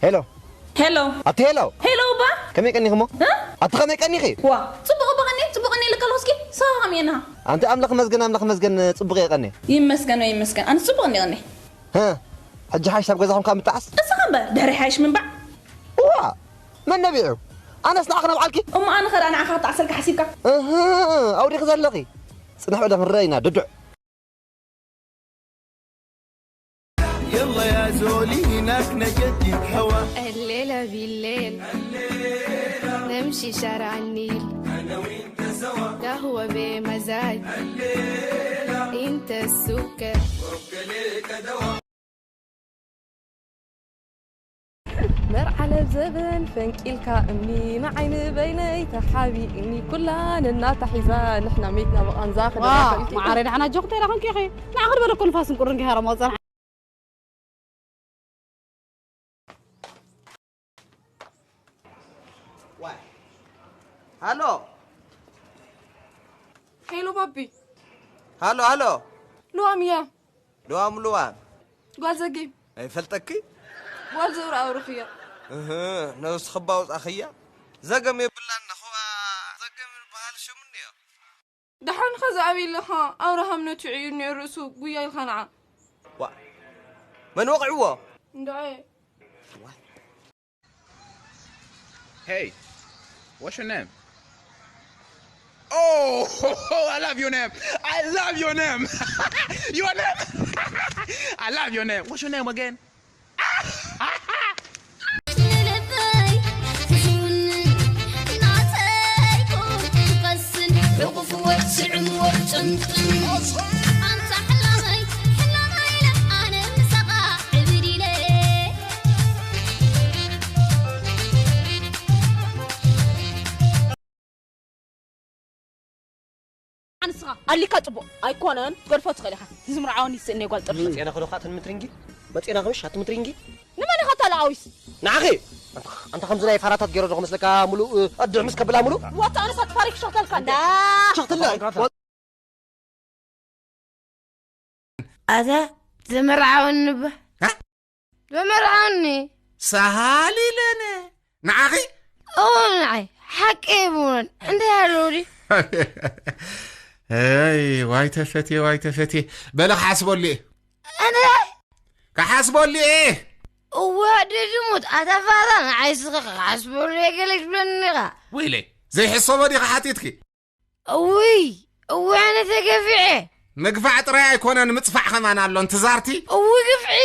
ሄሎ። ሄሎ። ኣቲ ሄሎ። ሄሎ እባ። ከመይ ቀኒኺ እሞ? እ? ኣቲ ከመይ ቀኒኺ? ዋ፣ ጽቡቕ እባ ቀኒ፣ ጽቡቕ ቀኒ ኢልካ ኣለኹ። እስኪ ንስኻ ከመይ ቀኒኻ? ኣንቲ ኣምላኽ መስገን፣ ኣምላኽ መስገን፣ ጽቡቕ እየ ቀኒ። ይመስገን ወይ ይመስገን። ኣነ ጽቡቕ እንዲ ቀኒ። ህ? ሕጂ ሓይሽ ኣብ ገዛኹም ካብ ምጣዓስ? እስኻ እምበር፣ ድሕሪ ሓይሽ ምንባዕ። እዋ፣ መን ነቢዑ? ኣነስ ንዓኺ ነብዓልኪ? እሞ ኣነ ኸ ደኣ ንዓኻ ክጣዕሰልካ ሓሲብካ? እህ፣ ኣውዲኺ ዘለኺ። ጽንሕ በለ ክንረአ ኢና፣ ድዱዕ። يلا يا زولي هناك نجدد هوا. الليلة بالليل نمشي شارع النيل. أنا وأنت سوا. قهوة بمزاج. الليلة. أنت السكر. وبقليك دوا. መርዓ ለብዘበን ፈንቂልካ እምኒ ንዓይ ንበይነይ ተሓቢእኒ ኩላ ነናታ ሒዛ ንሕና ሜትና ብቓንዛ ዋ፣ ክደና ፈንቂልካ። መዓረይ ደሓና ኣጆኺ እንታይ ደኣ ኮንኪ ኢኺ? ንዓኺ ዝበለ እኮ ንፋስን ቁርን ገይሮሞ ጸንሓ። ሃሎ። ሄሎ ባቢ። ሃሎ፣ ሃሎ። ልዋም እያ። ልዋም፣ ልዋም። ጓል ዘጊም። ኣይፈልጠኪ? ጓል ዘውራ ኣውርኽያ። እህ፣ ነብስኺ ባውጻኽያ? ዘገም የብላን፣ ነኽዋ ዘገም ዝበሃል ሽም እንድዮ። ደሓን ኸ ዝኣበይ ኣለኻ? ኣብርሃም ነቲዑ እዩ እኒኦ ርእሱ፣ ጉያ ኢልካ ንዓ። ዋ፣ መን ወቒዕዎ? እንድዒ። Hey, what's your name? Oh, I love your name. I love your name. Your name. I love your name. What's your name again? ንልበይ ትሽውንን ናተይ ኮን ትቐስን ዕቑፍዎ ስዕምዎ ጭምጭም ኣንታ ሕላመይ ሕላመይ ኢለ ኣነ ምሳኻ ዕብድ ኢለ። ኣንስኻ ኣሊካ ጽቡቕ ኣይኮነን ክትገድፎ ትኽእል ኢኻ። እቲ ዝምርዓወኒ ይስእን እየ ጓል ጥርፊ። መጽኤና ከዶ ከኣ ትምትሪንጊ መጽኤና ከምሽ ኣትምትሪንጊ ንመን ኢኻ እታ ለኣዊስ? ንዓኺ ኣንታ ከምዚ ናይ ፋራታት ገይሮ ዶ ክመስለካ ሙሉእ ኣድዕ ምስ ከብላ ሙሉእ ዋታ ኣነሳ ትፋሪክ ሸኽተልካ እንዳ ሸኽትለ ኣታ ዝምርዓወኒ እባ እ? ዝምርዓወኒ ሰሃሊ ለነ ንዓኺ እዎ ንዓይ ሓቂ ይብሉን እንታይ ኣለዉ ድዩ ኣይ ዋይ ተፈቴ ዋይ ተፈቴ በለ ክሓስበሉ እየ እንታይ ክሓስበሉ እየ እዋ ድድሙት ኣታ ፋራ ንዓይ ስኻ ክሓስበሉ እየ ገለ ትብለኒ ኢኻ ወይለይ ዘይሕሰቦ ዲኻ ሓቲትኪ እውይ እውይ ኣነ ተገፊዐ ምግፋዕ ጥራይ ኣይኮነን ምፅፋዕ ከማን ኣሎ እንትዛርቲ እውይ ግፍዒ